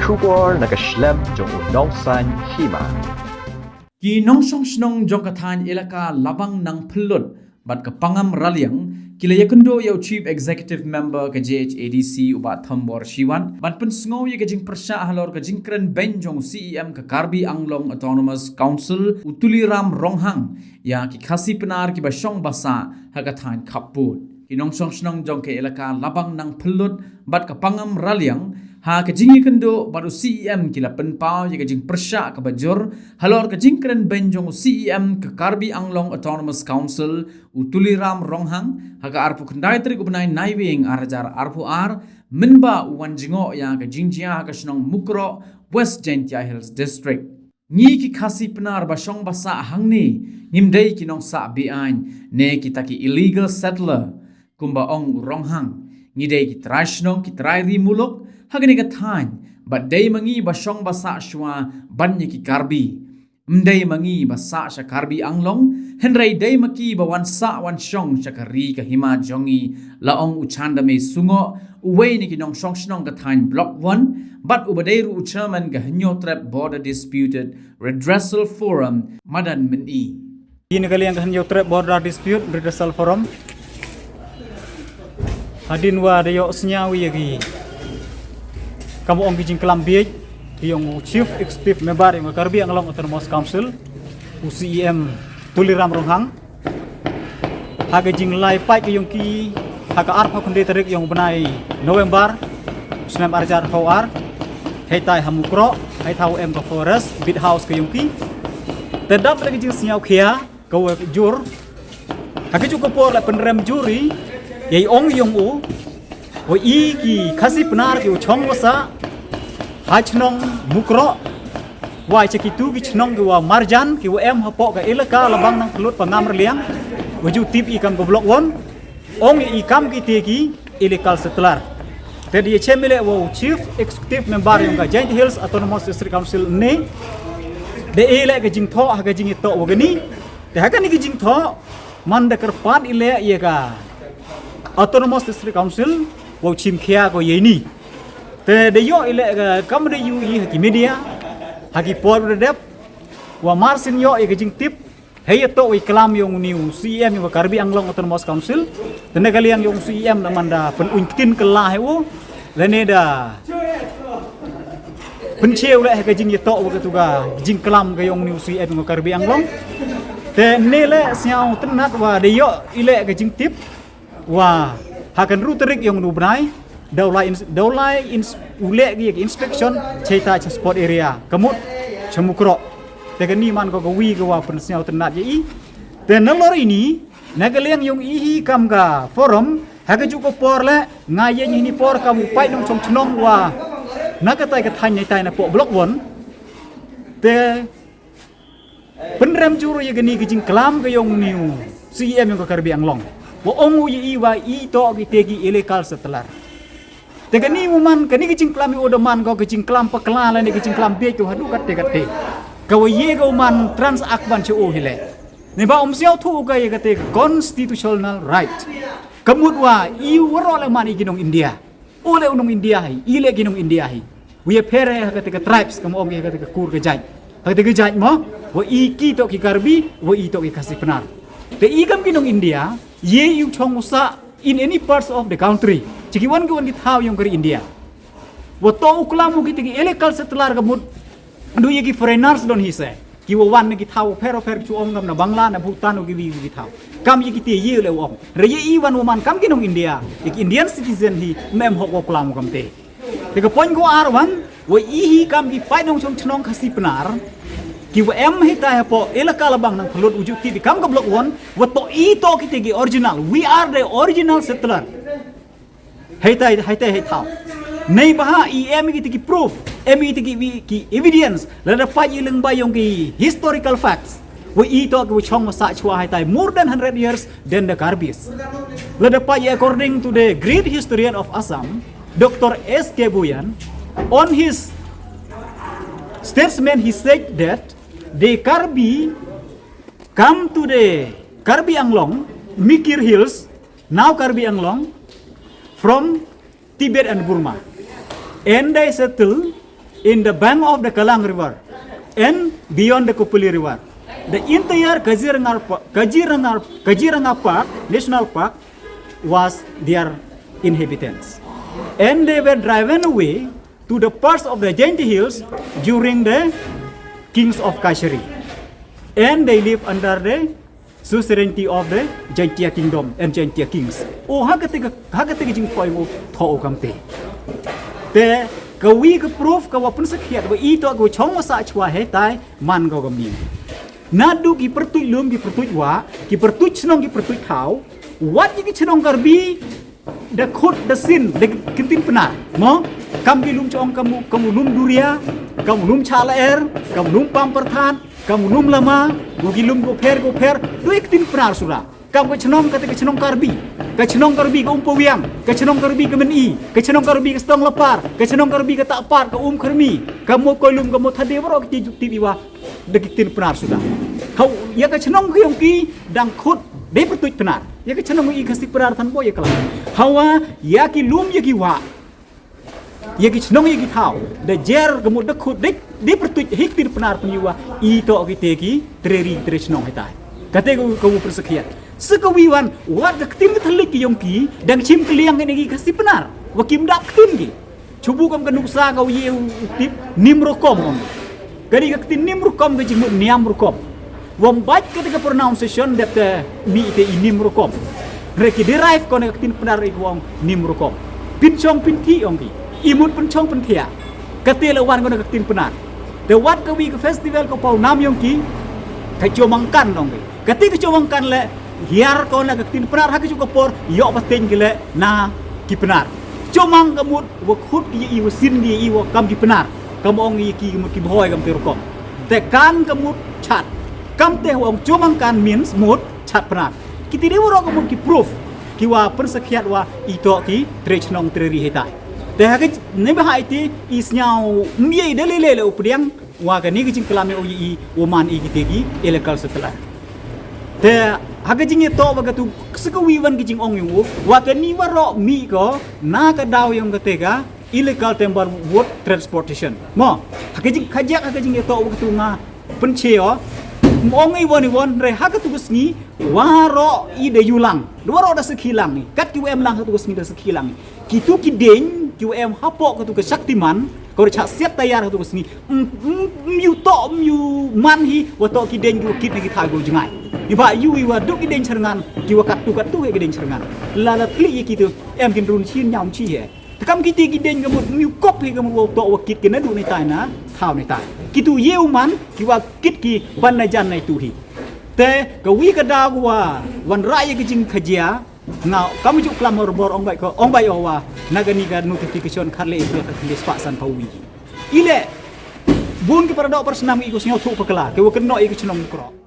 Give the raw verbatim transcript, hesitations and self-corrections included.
Khubor na ka shlem jong u nongsaiñ hima. Ki nongshong shnong jong ka thaiñ Elaka Labang Nangphyllut bad ka Pangam Raliang ki la ïakynduh ïa u Chief Executive Member ka J H A D C u Bah Thombor Shiwat ban pynsngew ïa ka jingpyrshah halor ka jingkren beiñ jong u C E M ka Karbi Anglong Autonomous Council u Tuliram Ronghang ïa ki Khasi Pnar kiba shong basah ha ka thaiñ khappud. Ki nongshong shnong jong ka Elaka Labang Nangphyllut bad ka Pangam Raliang ha ka jingïakynduh bad u C E M ki la pynpaw ïa ka jingpyrshah kaba jur halor ka jingkren beiñ jong u C E M ka Karbi Anglong Autonomous Council u Tuliram Ronghang ha ka arphew khyndai tarik u bnai Naiwieng ar hajar arphew ar mynba u wan jngoh ïa ka jingjia ha ka shnong Mukroh, West Jaintia Hills District. Ngi ki Khasi Pnar ba shong basah hangne ngim dei ki nongsah be-aiñ ne kita ki illegal settler. Kumba ong u Ronghang, ngi dei ki trai shnong ki trai ri muluk ha kane ka thaiñ bad dei ma ngi ba shong basah shuwa ban ïa ki Karbi. Ym dei ma ngi ba sah sha Karbi Anglong, hynrei dei ma ki ba wan sah wan shong sha ka ri ka hima jong ngi, la ong u Chandame Sungoh, uwei na ki nongshong shnong ka thaiñ Block One bad uba dei ruh u chairman ka Hynñiewtrep Border Disputed Redressal Forum madan mynne. Ïa na ka liang ka Hynñiewtrep Border Dispute Redressal Forum, hadien wa da ïohsngew ïa ki, kam ong ki jingklam bieit ki ïong u Chief Executive Member ïong ka Karbi Anglong Autonomous Council, u C E M Tuliram Ronghang, ha ka jinglai paid ka ïong ki ha ka arphew khyndai tarik ïong u bnai November snem ar hajar arphew ar, hei tai ha Mukroh, hei thaw em ka forest beat house ka ïong ki. Te dap da ka jingsngew khia ka wa jur, ha ka juk ka por la pynrem jur i ïa i ong ïong u wa i ki Khasi Pnar ki u chong wa sah ha chnong Mukroh, wa cha ki tu ki chnong ki wa marjan ki wa em hapoh ka Elaka Labang Nangphyllut Pangam Raliang, wa ju tip i kam ka Block One, ong i kam ki te ki illegal settler. Te da ïa chem i leh wa u Chief Executive Member ïong ka Jaintia Hills Autonomous District Council ne da i leh ka jingthoh ha ka jingïatoh wa kani. Te ha kani ka jingthoh man da kyrpad i leh ïa ka Autonomous District Council wa u chim khia ko ïa ini. Te da ïoh i leh ka kam da ïoh i ha ki media ha ki por da dep, wa mar syn ïoh ïa ka jingtip hei ïatoh wa i klam ïong u ni u C E M ïong ka Karbi Anglong Autonomous Council. Te na ka liang ïong u C E M da man da pyn-uiñ ktien kylla hei u lane da pynchiew leh ha ka jingïatoh wa ka tu ka jingklam ka ïong u ni u C E M ïong ka Karbi Anglong. Te ne leh sñiaw tynnat wa da ïoh i leh ka jingtip wa ha ka hynriew tarik ïong u bnai da u lai ins-, da u lai ins-, u leh ki inspection chei ta cha sport area ka mut cha Mukroh. Te kani man ko ka wi ka wa pynsñiaw tynnat ïa i. Te nalor ini na ka liang ïong i hi kam ka forum ha ka juk ka por leh nga ïeng hi ni por kam u paid nongchong chnong wa na ka tai ka thaiñ na tai na poh Block One. Te pynrem jur ïa kani ka jingklam ka ïong u ni u C E M ïong ka Karbi Anglong wa ong u ïa i wa i toh ki te ki illegal settler. Te kani u man kani ka jingklam ïa u da man ko ka jingklam pakla lane ka jingklam bieit ko haduh katte katte. Ka wa ïa ka u man transact ban cha u hi leh. Ne ba um sñiaw thuh u ka ïa ka te constitutional right. Ka mut wa i waroh leh man i ki nong India. U leh u nong India hi, i leh ki nong India hi. Wi ïa pher ha kata ka tribes kam ong ïa kata ka kur ka jait. Ha kata ka jait mo, wa i ki toh ki Karbi, wa i toh ki Khasi Pnar. Te i kam ki nong India, ïa i u chong u sah in any parts of the country. Chi ki wan ki wan ki thaw ïong ka ri India. Wa toh u klam u kita ki illegal settler ka mut du ïa ki foreigners don hi se. Ki wa wan na ki thaw pher pher ki chu ong kam na Bangla, na Bhutan, u ki wi u ki thaw. Kam ïa ki te ïa leh u ong. Re ïa i wan wa man kam ki nong India, ïa ki Indian citizen hi, mem hok wa klam kam te. Te ka point ko ar wan, wa i hi kam ki paid nongchong chnong Khasi Pnar, ki wa em hi tai hapoh Elaka Labang Nangphyllut u ju ti di kam ka Block One, wa toh i toh ki te ki original. We are the original settler. Hei tai, hei tai, hei thaw. Nei baha i em ki te ki proof, em ki te ki, ki evidence. Lada pait i lyngba ïong ki historical facts. Wa i toh ki wa chong wa sah chwa hei tai more than hundred years than the Karbis. Lada pait i according to the great historian of Assam, Doctor S K Bhuyan, on his statement he said that the Karbi come to the Karbi Anglong, Mikir Hills, now Karbi Anglong, from Tibet and Burma. And they settle in the bank of the Kalang River and beyond the Kopili River. The entire Kaziranga, Pa- Kaziranga, Kaziranga Park, National Park, was their inhabitants. And they were driven away to the parts of the Jaintia Hills during the kings of Kashari. And they live under the suzerainty of the Jaintia Kingdom and Jaintia Kings. Oh, ha kata ka, ha kata ka jingpoi u thoh u kamte. Te kawi ka proof ka wa pynsakhiat wa i to ka wa chong wa sa chwa he tai man ka wa ka ming. Na du ki pertuit lum ki pertuit wa, ki pertuit chnong ki pertuit thaw, wat ki chnong Karbi, da khut da sin da ktien Pnar mo. Kam ki lum chong kam kam lum Duria, kam lum Chalaer, kam lum Pamperthat, kam lum Lama, go ki lum go pher go pher, du ktien Pnar sura. Kam ka chnong kata ka chnong Karbi, ka chnong Karbi ka Umpawiang, ka chnong Karbi ka Meni, ka chnong Karbi ka Stong Lapar, ka chnong Karbi ka Tapar, ka Um Kharmi, ka mo Koilum, ka mo Thade, bro ki ti ti wa da ki ktien Pnar sura. Hau ya ka chnong ka yong ki dang khut dei pertuit Pnar. Ya ka chnong i ka si Pnar than bo ya ka la. Hawa ya ki lum ya ki wa. Ya ki chnong ya ki thaw da jer ka mut da khut dei dei pertuit hi ktien Pnar pun i wa i to ki te ki treri tre chnong hitai. Kate ka ka u persakhiat. Sekawi wan wat ka ktien ka thalik ki yong ki dang chim kliang ki ne ki ka si Pnar. Wa kim dap ktien ki. Chubu kam ka nuksa ka u ye u tip nim rukom ong. Ka di ka ktien nim rukom ka jingmut niam rukom. Wam bait kata ka pronunciation dep te mi ite i nim rukom. Re ki derive ko na ka ktien Pnar i ko ong nim rukom. Pinchong pinthi ong ki. Imut pinchong pinthia. Kate la wan ko na ka ktien Pnar. Te wat ka wi ka festival ko pau nam yong ki. Ka chomang kan ong ki. Kati ka chomang kan le hiar ko na ka ktien Pnar ha ka chu ka por ïoh ba teng ki le na ki Pnar. Chomang ka mut wa khut ki i wa sin ki i wa kam ki Pnar. Kam ong i ki mut ki bhoi kam te rukom. Te kan ka mut chat. Kam te wa ong chomang kan means mut chat Pnar. Ki ti de wa ro ka mut ki proof ki wa pynsakhiat wa i to ki tre chnong tre ri hitai. Te ha ka ne ba hai ti i sñiaw mye de le le le u pdiang wa ka ni ka jingklam ya u yi i u man i ki te ki illegal settler. Te ha ka jingyato wa ka tu sekawi wan ka jingong yung u wa ka ni wa ro mi ko na ka daw yung ka te ka illegal timber wood transportation. Mo ha ka jing khajak ha ka jingyato wa ka tu nga pynche o. Mong i won i won re ha ka tu ka sngi wa ro i da yulang. Wa ro da sekhi lang ni kat ki wa em lang ha tu ka sngi da sekhi lang ni. Kitu ki deng ki wa em hapoh katu ka Shaktiman ka wa chak siat tayar katu ka sngi. Myu to myu man hi wa to ki deng ki wa kit na ki thaw go jngai. Ni ba yu i wa duk ki deng cherngan ki wa katu katu he ki deng cherngan. La la thli i kitu em kin run chin nyam chi he. Takam kiti ki deng ka mut myu kop hi ka mut wa to wa kit ki na du ni tai na thaw ni tai. Kitu ye u man ki wa kit ki ban na jan na itu hi. Te ka wi ka da wa wan ra ye ki jing khajia. Nga kam ju klam hor bor ong bai ko ong bai o wa na gani ga notification khat le ipia ka khlis pa san pa wi. Ile bun ki para dok para snam i ko sngew thu pakla ke wa kno i ko chnong kro.